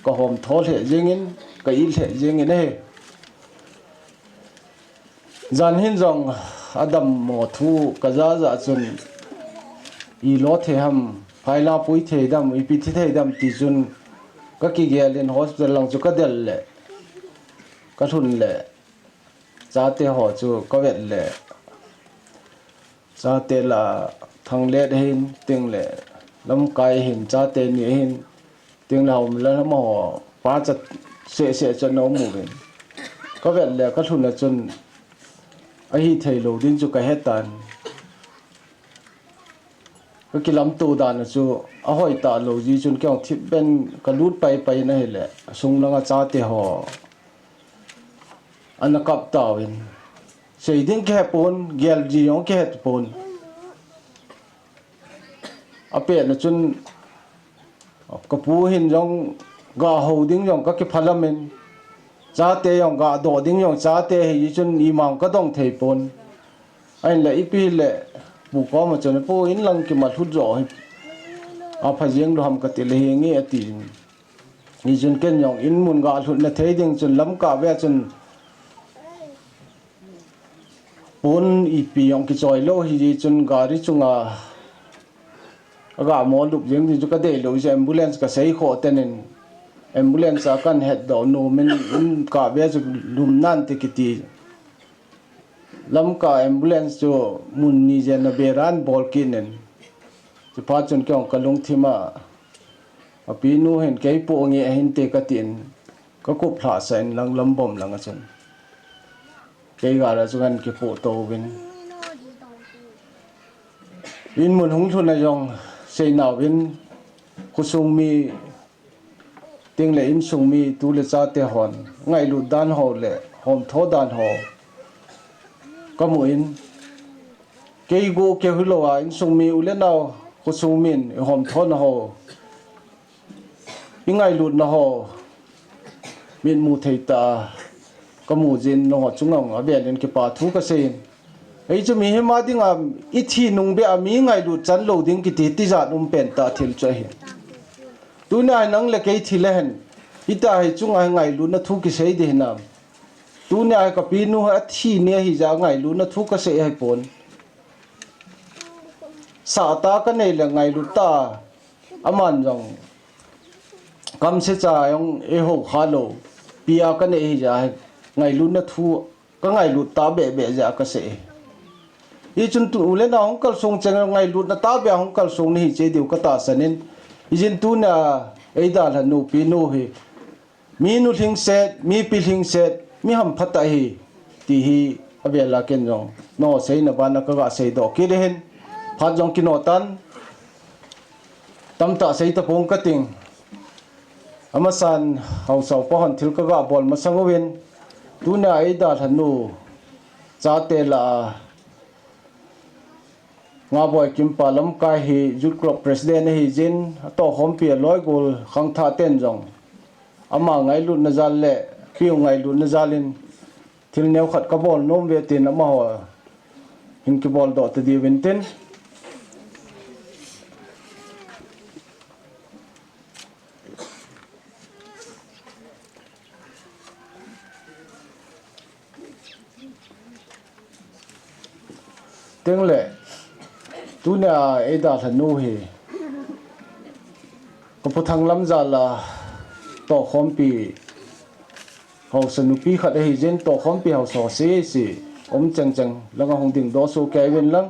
kahom tho lheh jeng in, ka it lheh jeng in ahi. Jan hin jong adammo thu kaja ja chun, ilo thei ham, phaila pui thei dam, ipi thi thei dam ti chun, kakigel in hospital lang chu kadel le, kalhun le, chate ho chu kavet le, chate lah a Thanglet ahin, chuteng le Lamkai ahin, chate ni ahin, chuteng le Haominlal amaho pachat seh seh chu ana um uvin. Kavet le kalhun a chun ahithei lou ding chu kahetan. Kakilamto dan a chu ahoi talou jeh chun kei jong thipbeh in kalut paipai in ahile, asung langa chate ho ana kap tauvin. Sei ding kihepon, gel ji jong kihepon. Apetna chun kapu hin jong gah hou ding jong kakiphalam in, chate jong gah doh ding jong chate ahi chun ima jong kadong thei pon. Ahinla ipi hile pu koma chun, pu, in lang kimat lhut joh hi apha jeng lou ham kati le, henge atin. Hichun ken jong in mun gah lhutna thei ding chun lamkah ve chun pon ipi jong kichoi lou ahi jeh chun gari chunga agah molup jeng ding chu kadei lou jeh, ambulance kasei khoh ten in, ambulance a kahin hetdoh nom in, in kah ve chu lum nante kiti. Lamkah ambulance chu mun ni jen a bera ahin bol kit in, chuphat chun kei jong kalungthim a, apinu hin kei poh nge ahinte katin, kakup lhahsah in lang lambom langa chun kei gari a chun ahin kipoh to uvin. In mun hung lhun a jong seinauvin, khosung mi, chuteng le insung mi, tu le chate hon ngailut dan ho le homtho dan ho kamu in, kei go keu hilou a insung mi, u le nao, khosung min ihomthona ho, ingailutna ho mitmu thei tah a kamu jin, nangho chunga jong avel in kipa thu kasei in. Hichu mihem a dinga ithi nung beh a mi ngailut chan lou ding kiti tijat um pen tah thil chu ahi. Tunia hi nang le kei thi le hen, hitia hi chunga hi ngailutna thu kisei ding hinam? Tunia hi kapinu hi athi ni ahijeh a ngailutna thu kasei ahipon. Sah tah kanei le ngailut tah a, aman jong kamsecha jong eihou khalou pi a kanei ahijeh a hi ngailutna thu kangailut tah behbeh jeh a kasei. Hichun tu u le nao hung kalsong cheng ngailutna tahbeh a hung kalsong nahi cheh diu katahsan in, hijeh in tunia eidalhanu pinu hi minu lhingset, mipi lhingset, mi hamphatah ahi, ti hi avel a ken jong nangho seina bana kagah seidoh kit ahin. Phat jong kino tan, tamtah sei tapong kating. Amasan haosa upa hon thil kagah bol masang uvin, tunia eidalhanu chate lah a Ngaboi Kimpa Lamkai hi Youth Club President ahijin, atohkhompi aloi gol khangthah ten jong ama ngailutna jal le piu ngailutna jal in thil neokhat kabol nom uve tin amaho hin kiboldoh tadiu vintin. Chuteng le, tunia eidalhanu hi, kapu Thanglamjal a tohkhompi haosa nupi khat ahijin, tohkhompi haosa ho sese um chengcheng langa hung dingdoh soh kei uvin lang.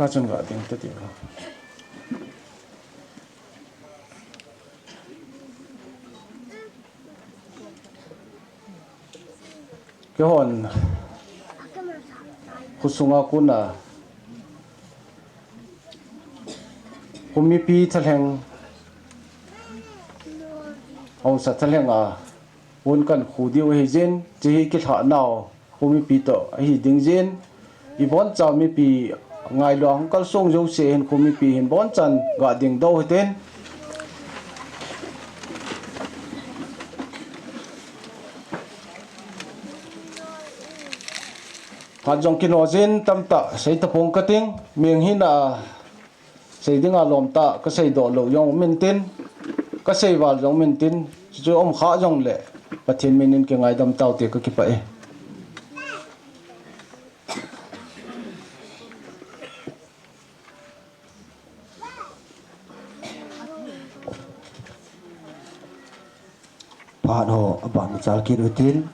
Kachun ga ding tati. Keihon khosunga kona khomipi thalheng Haosa thalheng a pon kan khu diu ahi jin, hiche hi kilhah nau khu mipi toh ahi ding jin, ibon chau mipi ngailu a hung kalsong jouse hin khu mipi hin bonchan ga ding doh hitin. Phat jong kino jin tamtah sei tapong kating, meng hina sei dinga lom tah kasei doh lou jong um intin, kasei val jong um intin, chuchu um kha jongle Pathen min in kingaidam taute, kakipah e. Phat ho aban chal kit utin,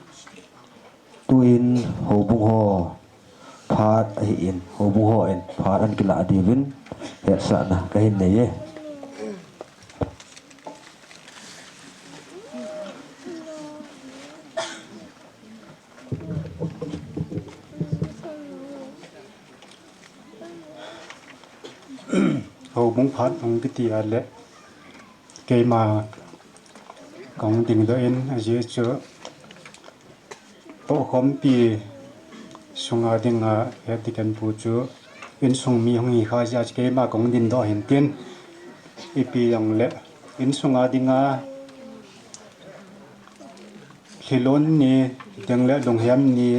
tuin houbung ho phat ahin, houbung hon phat ana kilah diuvin hetsahna kahin nei e. Houbung phat hung kiti a le, keima kahung dingdoh in, ajeh chu tohkhompi sunga dinga het ding ken pu chu insung mi hung hi kha jeh a chu keima kahung dingdoh hintin, ipi jongle insunga dinga lhilon ni, chuteng le lunghem ni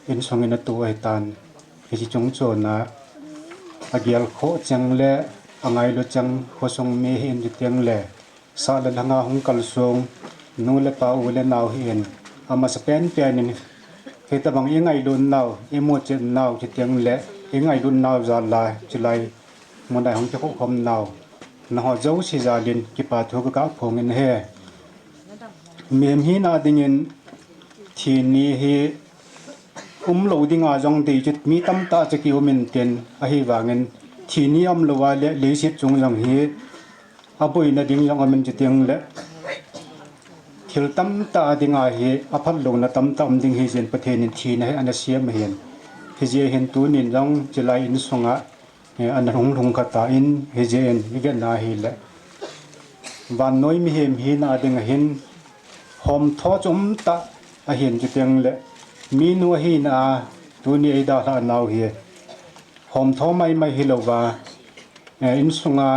insung in atoh ahitan. Hiche chung chon a agel khoh cheng le angailu cheng khosung mi hin, chuteng le sah le lhanga hung kalsong nu le pa, u le nao hin, amasa penpen in hitabang ingailut nau, imuchet nau, chuteng le ingailut nau jal a chulai mun a hung kikhukhom nau, nangho jouse jal in kipa thu kagah phong in ahi. Mihem hina dingin thi ni hi umlou dinga jong dei chu mi tamtah chu kium intin, ahivangin thi ni umlou a le leiset chung jong hi aboina ding jong um in, chuteng le thil tamtah dinga hi aphatlouna tamtah um ding ahi jeh in Pathen in thina hi ana sem ahin. Hijeh hin tunin jong chulai insunga, eh, ana hung lhung kha tan, hijeh in ivetna ahile vannoi mihem hina dinga hin homtho chu umtah ahin, chuteng le minu ahina a tuni eidalhah nau hi homtho maimai hilouva, eh, insunga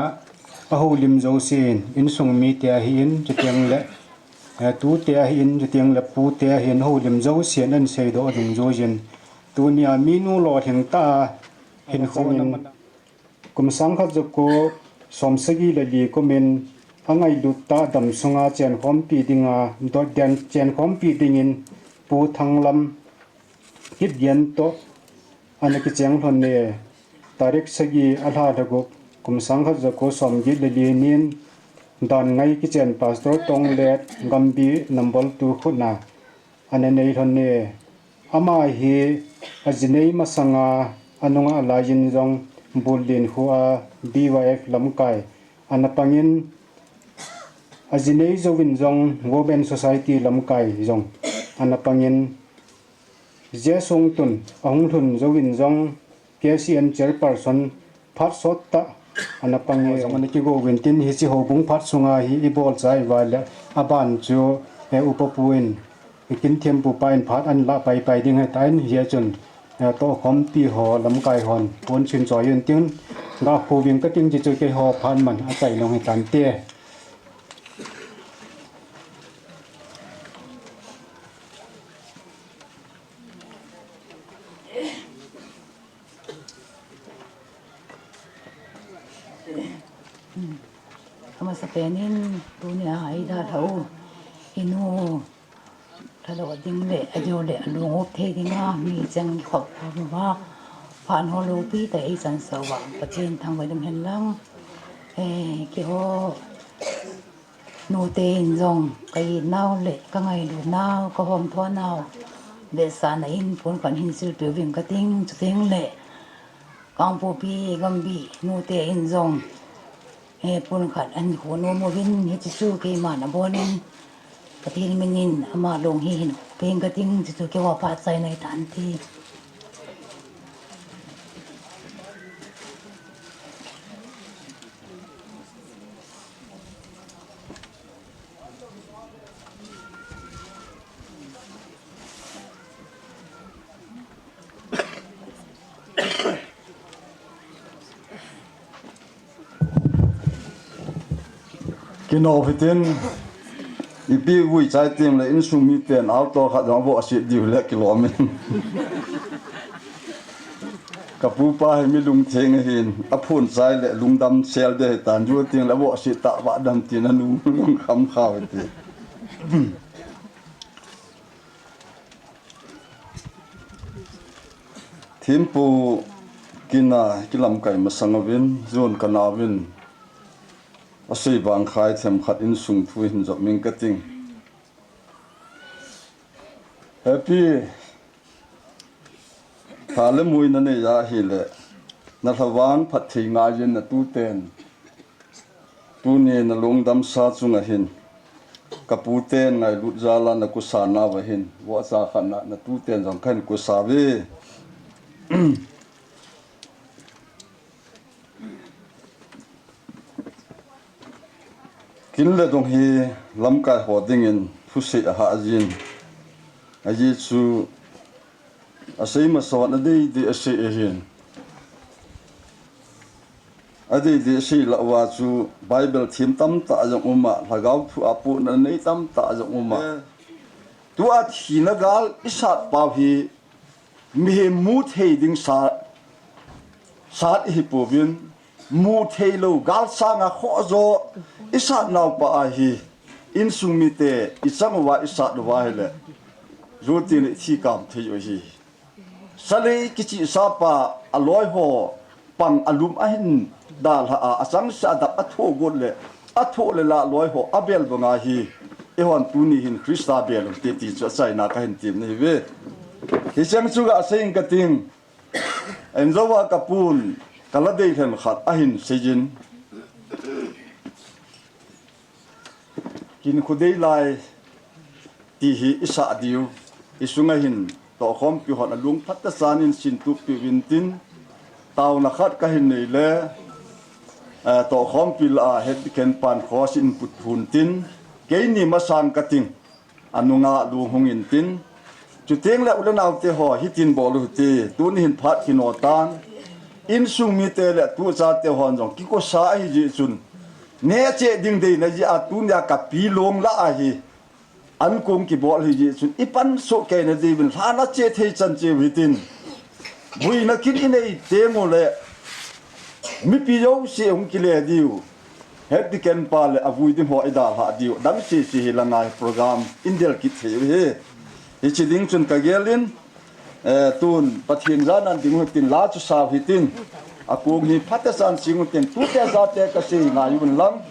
ahoulim jousen, insung mite ahin, chuteng le, eh, tute ahin, chuteng le pute ahin, houlim jousen ana seidoh dungjuijin, tunia minu lolhing tah a hinkho in kum sang khat jako som sagi le li kumin angailut tah damsunga chenkhompi dinga, dotden chenkhompi dingin Pu Thanglam Kipgen toh ana kicheng lhon e. Tarik sagi, alha lha gup, kum sang khat jako som get le li nin, dan ngai kichen Pastor Tonglet Gambi number two khutna ana nei lhon e. Ama hi ajinei masanga anunga laiyin jong Bullin khu a B Y F lamkai ana pangin, ajinei jouvin jong Women Society lamkai jong ana pangin, Jesung tun ahung lhun jouvin jong K C N chairperson phat sot tah ana pang e. Jong ana kigo uvin tin, hiche houbung phat sunga hi ibol chai uva le aban chu, eh, Upa pu in, Kinthempu pa in phat ana lah paipai ding ahitan, hijeh chun, eh, tohkhompi ho lamkai hon pon chun choi un tin, ga khu ving kating, hichu keiho phat man achai nung hitante. Amasapen in tunia eidalhah u inu lhalou ding le, ajou le, alung up thei dinga mi cheng kikhop khom uva, phat ho loupi tah eichansah uva, Pathen thangvah in um hen lang. Eh, keiho nute in jong ka it nau le ka ngailut nau, ka homtho nau vetsahna in pon khat hin silpeh uving kating, chuteng le Kangpokpi Gambi nute in jong, eh, pon khat ahin khu nom uvin, hiche chu keiman abon in, Pathen min in ama long hi hin peng kating, chuchu keiho phat chaina ahitan ti. Ino hitin, ipi vui chai ting le insung miten auto khat jong avohsit diu le kilom in. Ka pupa hi mi lungtheng ahin, aphun chai le lungdam sel de hitan, ju ting le avohsit ta va dam tin anu lungkham khau hiti. Thempu kina kilamkai masang uvin, jun kana uvin, asei bang khai themkhat insung thu hin jop ming kating. Happy, tha le mui na nei ahile, na lhavang phatthei ngai jin na tuten. Tuni na lungdamsa chunga hin, ka puten ngailut jala na kusa nauva hin, vohcha khat na, na tuten jong kahin kusa uve. Kin le dong hi lamkai ho dingin thusei ahah jin. Ajeh chu asei mason adei dei asei ahin. Adei dei asei lah uva chu Bible them tamtah jong um a, lhagao thu a pohna nei tamtah jong um a. Eh. Tua thina gal isat pau hi mihem mu thei ding sa, sat ihi pouvin, mu thei lou gal sanga khoh jo isat naupa ahi, insung mite ichang uva isat uva ahile, jutin ithi kam thei u ahi. Salei kichihsa pa aloi ho pang alum ahin dalha a, achangseh a dap athoh got le, athoh le la loi ho abel banga hi, eihon tuni hin Christa bel u hite ti chu achaina kahin tem nahi uve. Hicheng chu gasei ing kating, Enzo a kapun, kala dei lhen khat ahin seijin. Kin khu dei lai ti hi isah diu, isunga hin tohkhompi hon alung phatechan in sintup piu vintin, taona khat kahin nei le, eh, tohkhompi lah a het ken pan khos in put phun tin, keini masang kating, anunga lung hung intin, Chuteng le u le naote ho, hitin bol u hite, tuni hin phat kino tan, insung mite le tuchate hon jong kikosa ahi jeh chun, neh cheh ding deina jeh a tunia kapi long lah ahi, ankong kibol ahi jeh chun, ipan soh kei na diuvin, lhan a che thei chan cheu hitin, buina kin inei teng u le, mipi jouse hung kile diu. Heti ken pa le avui ding ho idalha diu. Dam sisi hi langa program indel kit thei u hi. Hichi ding chun kagel in, eh, tun Pathen jana ding u hitin la chu sau hitin. Akong hi phatesan sing u tin tute jate kasei ngai un lang.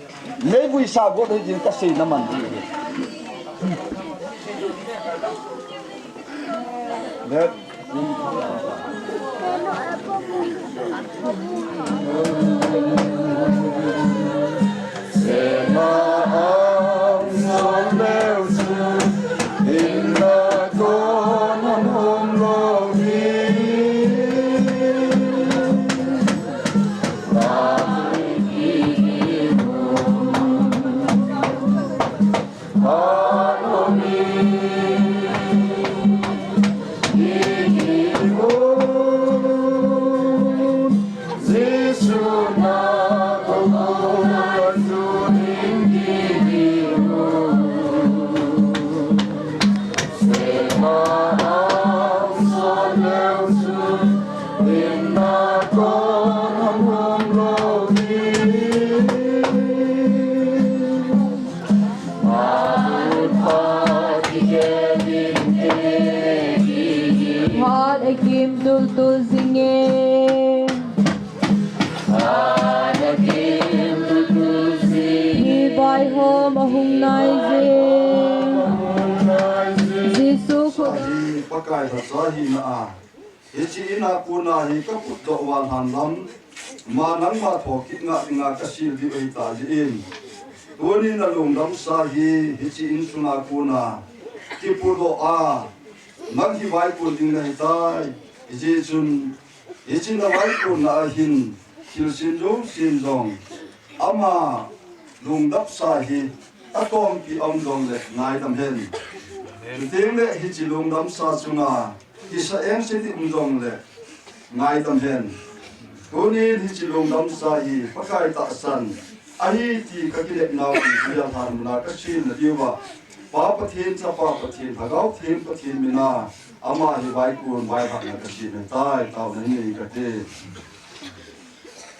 Meivui sa got hi ding kasei na man ding u hi. Let Hat akim tul tul jinge. Hat akim tul tul jinge. Hi vaihom ahung nai jing. Jesu khu- Pakai lhacha hina a. Hiche in a kona hi ka putdoh val han lam, ma nangma thokit nga dinga ka sil diu ahi ta jeh in. Tuni na lungdamsa hi, hiche in chunga kona kiputdoh a, nang hi vaikon ding nahi tai. Hijeh chun, hiche na vaikon na a hin, thil sem jouse jong, ama lungdamsa hi, atompi a um jongle ngaidam hen. Chuteng le hiche lungdamsa chunga, kisa engse ding um jongle ngaidam hen. Tunin hiche lungdamsa hi Pakai tahsan ahi ti ka kinepnau hi, Lalpa muna ka sem na diuva, Pa Pathen, Chapa Pathen, Lhagao Theng Pathen mina, ama hi vaikun vailhahna ka sem ahitai, taona hin nei kate.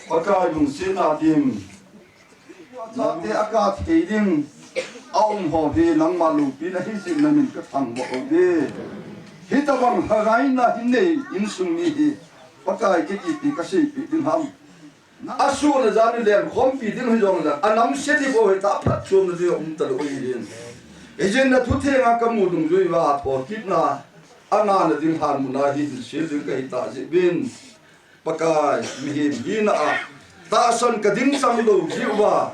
Pakai lungsetna ding, nate a ka thei ding, a um ho hi nangma loupina hijeh in na min ka thangvah uve. Hitabang lhagaina hin nei insung mi hi, Pakai ka ipi ka seipeh ding ham. Asun a jan in lenkhompi ding hijongle, a namse ding bou hita phatchomna ding a um talou ahin. Hijeh in na thutheng a ka mu dungjui uva thokitna, a ngahna ding lhan muna hi hin sil ding ka hita jeh uvin. Pakai, mihem hina a tahsan ka ding chang lou jeh uva,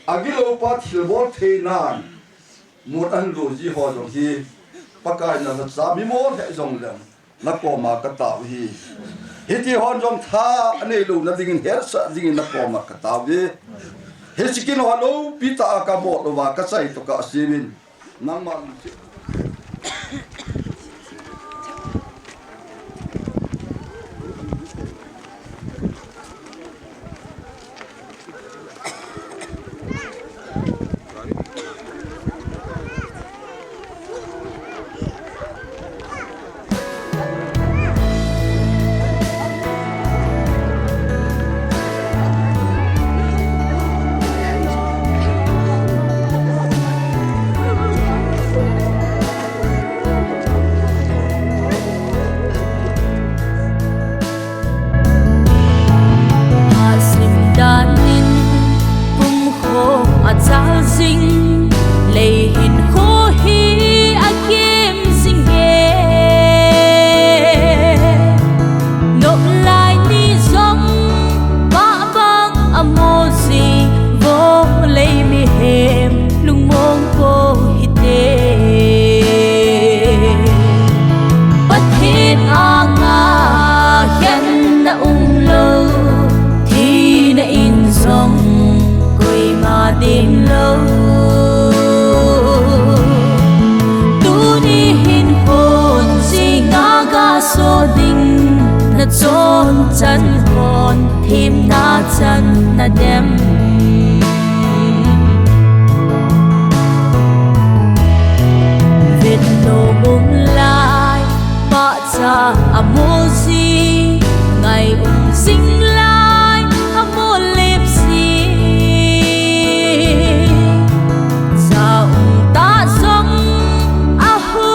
a gilou pa thilbol theinan mun ahin lo ji ho jong hi, Pakai na lhacha mi mol he jongleng, na koma ka tao hi. Hiti hon jong tha anei louna dingin, hetsah dingin na koma ka tao hi. Hiche kin ho loupi tah a ka bol uva ka chai toh ka sem in. Nangma lungset. Asim danin pumkho achal jing, lei hinkho hi akem jing e. Nop lai ni jong pah bang amo ji, vo lei mihem lungmong po hite. Pathen anga khenna umlou, thina in jong koima dem lou. Tuni hin hon jinga gaso ding, na chon chan hon themna chan na dem. Vetnom um lai, pahcha amo ji, ngai um jing lai, amo lep ji. Cha um tah jong ahu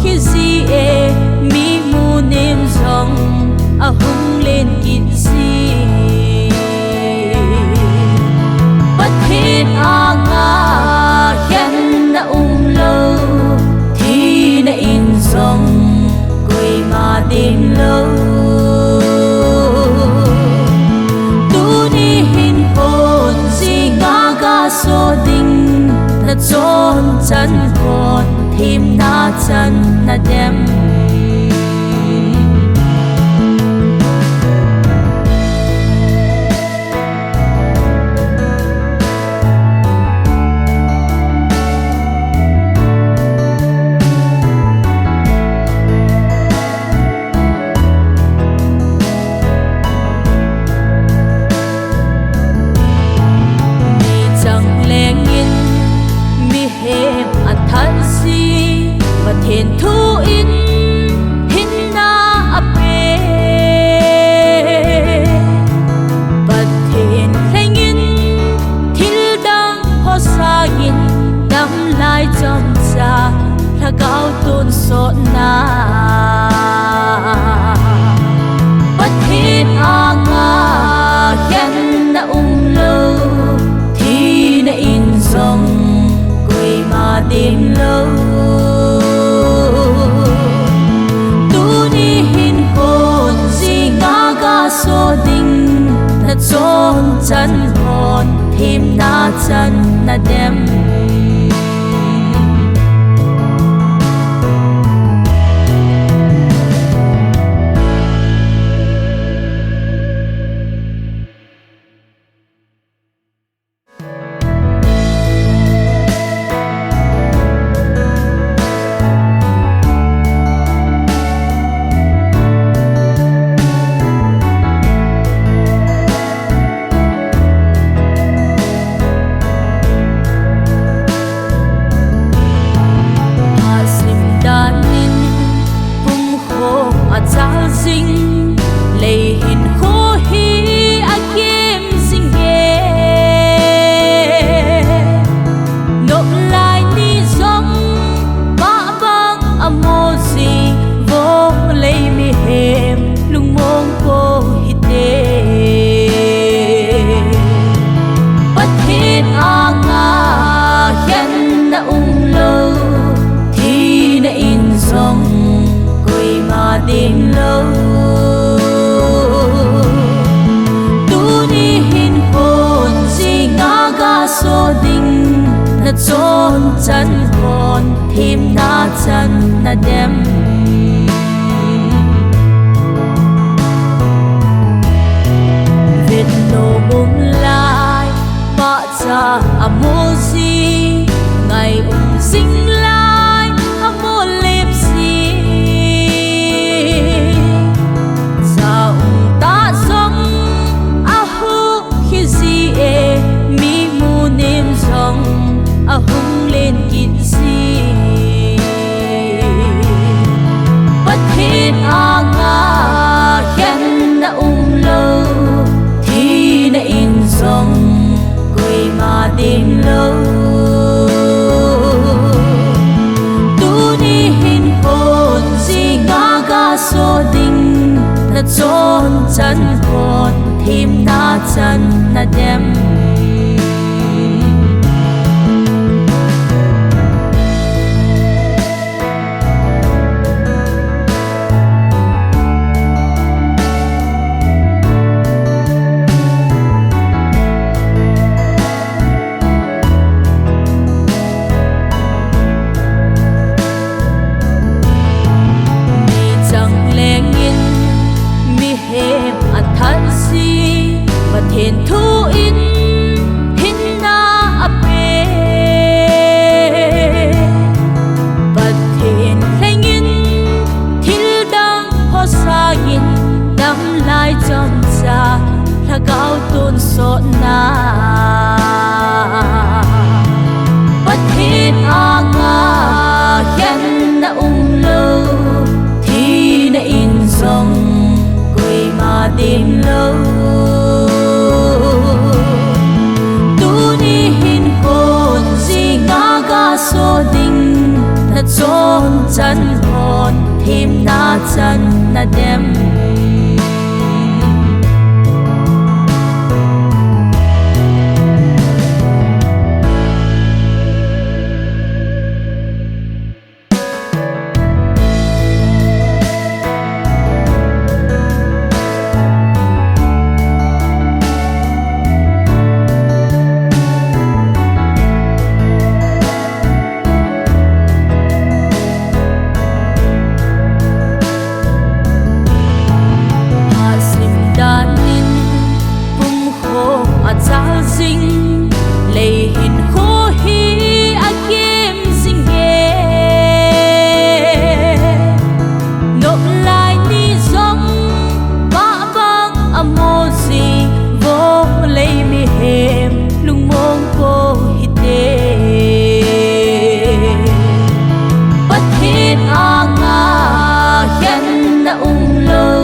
khi ji e, mi mu nem jong ahung len kit ji. Pathen anga khenna umlou, thina in jong koima dem lou. Tuni hin hon jinga gaso ding, na chon chan hon themna chan na dem. Mi chang lengin mihem athat ji, Pathen thu in hinna ape. Pathen lhengin thil dang ho sangin, damlai chomcha lhagao tonsotna. Pathen anga khenna umlou, thina in jong koima dem lou. Tuni hin hon jinga gaso ding, na chon chan hon themna chan na dem. chan hon themna chan nadem. Vetnom um lai pahcha amol ji, ngai um jing lai amol lep ji. Cha um tah jong ahuh khiji e, mi munem jong ahung len kit ji. Pathen anga khenna umlou, thina in jong koima demlou. Tuni hin hon jing a gaso ding, nachon chan hon themna chan nadem. Meichang lengin mihem athat ji, Pathen thu in hinna ape. Pathen lengin thildang ho sangin damlai chomcha lhagao tonsotna. Pathen anga khenna umlou, thina in jong koima demlou. Tuni hin hon jing a gaso ding, nachon chan hon themna chan nadem. Hasim danin pum kho achal jing, lei hinkho hi akem jing e. Noplai ni jong pah bang amo ji, vo lei mihem lungmong ko hite. Pathen anga khenna umlou,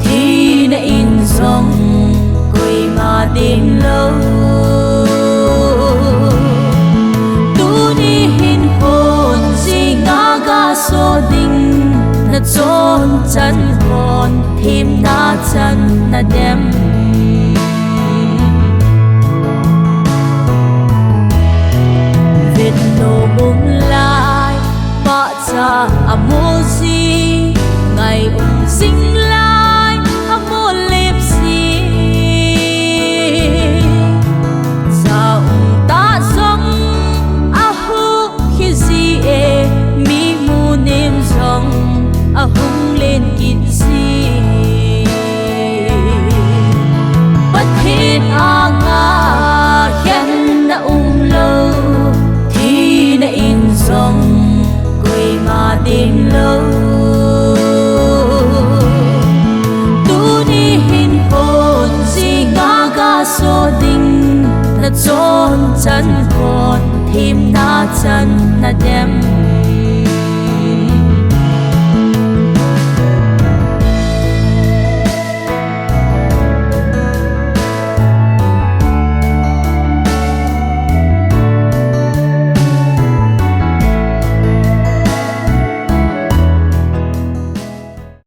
thina in jong koima demlou. Tuni hin hon jing a gaso ding, nachon chan hon themna chan nadem. Vetnom um lai pahcha amol ji, ngai um jing lai amol lep ji. Cha um tah jong ahuh khiji e, mi munem jong ahung len kit ji. Pathen anga khenna umlou, thina in jong koima demlou. Tuni hin hon jing a gaso ding, nachon chan hon themna chan nadem.